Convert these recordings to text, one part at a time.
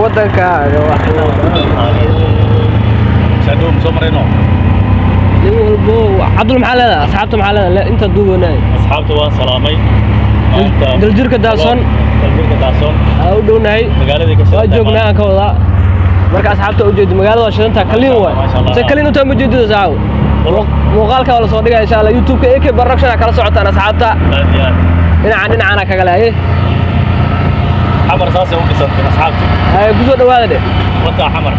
Waddankaaga wax. Shadow soo marayno. Nin walbo, Cabdul, maxaa leedahay asxaabta? Maxaa leedahay inta duubanay? Asxaabta waan salaamay maanta. Daljirka Daason. Daljirka Daason. Aa u dhownahay. Magaaladii ka Waa joognaa aan ka wadaa. Marka asxaabta ujeedo, magaalada waa shidantaa, kaliin waay. Maasha Allah. Se kaliin utaa ma jeedido saaw. Muuqaalka waa la soo dhigaya insha Allah. YouTube-ka AK Production kala socotaan, asxaabta. Aad iyo aad. Dhinacan dhinacana kaga leeyay. Xamar saasay u dhisantay, asxaabtu. Ay ku soo dhawaada dhe. Wataa Xamar.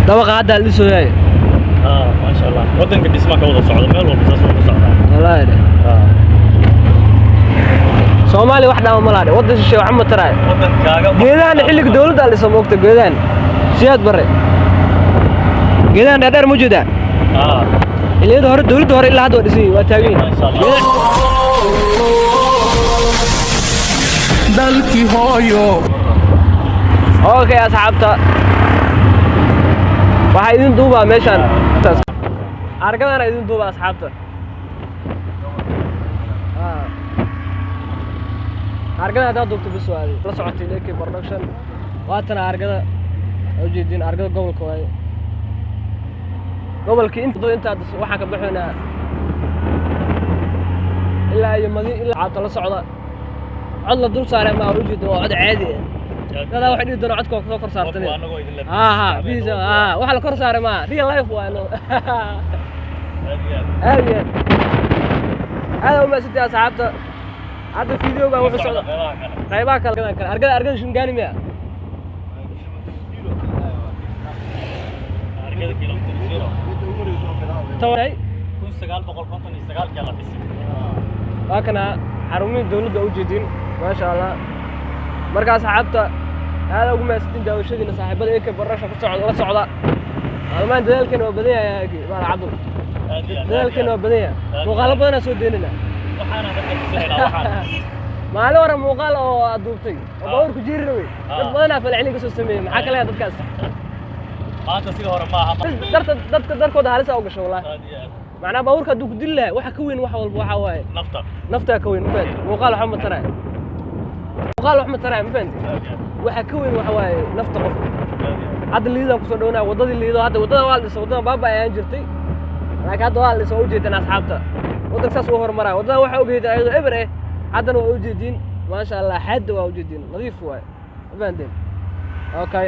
Dabaqa hadda la dhisooyaay. Ah, maasha Allah, wadanka dhisma ka wada socda, meel walba saas wada socdaa. Wallaahi dhe, Soomaaliya wax dhaama ma laha dhe. Waddan shisheeye wax ma taraayo. Wadankaaga. Geedahan xilliga dawladda la dhiso, moogta, geedahan Siyaad Barre, geedahan dheerdheer ma jeedaa? Ah. Xilliyada hore, dawladda hore, ilaa hadda waa dhisan yihiin, waa taagan yihiin. Maasha Allah. Dalkii hooyo. Okay asxaabta, waxaa idin duubaa meeshaan argadana idin duubaa, asxaabta. Ah. Argada haddaad duubto bis waa la socotay AK Production. Waatana argada ujeedin, argada gobolka waaye, gobolkii inta intaa waxaan ka baxaynaa ilaa iyo madi ilaa caabta la socda. Cod la dul saaray ma ujeedin, waa cod caadi ah. Dadaa waxay dhihi doonaa codka waa kusoo kor saartane. Waa anagoo idin Ha ha bisa ha, waxa la kor saaray ma real life waa no. Aad iyo aad. Aad iyo aad aad u mahadsantahay, asxaabta. Hadda videoga wuxuu socda qeybaha kale. Qaybaha kale argada Shingaani miya? Argada kilomitir zero. Tawanay. 1959-kii la dhisay. Waa kana xarumihii dawladda u jeedin, maasha Allah. Marka asxaabta, aad ugu mahadsantiin daawashadiina. Saaxiibada AK Production ku socda, la socda maalmahan. Dadaalkeena waa badan yahay, maal Cabdul. Aad iyo aad. Dadaalkeena waa badan yahay, muuqaalo badanaa soo deynina. Waxaana dadka tusinaynaa waxaan. Maalin hore muuqaal oo aad duubtay oo baabuurku jiiri rabay, dad badanaa falcelin ka soo sameeyey. Maxaa ka leeyahay dadkaas? Maanta sida hore ma aha. Darta dadka darkooda halisa u gasho wallahi. Aad iyo aad. Macnaha baabuurka hadduu ku dili lahaa, waxa ka weyn wax walba waxaa waaye nafta. Naftaa ka weyn, ma fahanti? Muuqaal waxba ma taraayo, muuqaal wax ma taraayo, ma fahanti? Aad iyo aad. Waxa ka weyn waxa waaye nafta qofka. Aad iyo aad. Hadda Liidaan kusoo dhawnaa, waddadii Liido. Hadda waddada waa la dhisay, waddada baaba ayaan jirtay, laakiin hadda waa la dhisay, waa ujeedaan asxaabta. Waddanka saas uu horumaraya. Waddada waxaa ujeedaan ayadoo eber eh, haddana waa ujeediin, maasha Allah. Xadda waa ujeediin, nadiif waaye, ma fahanteen? Okay.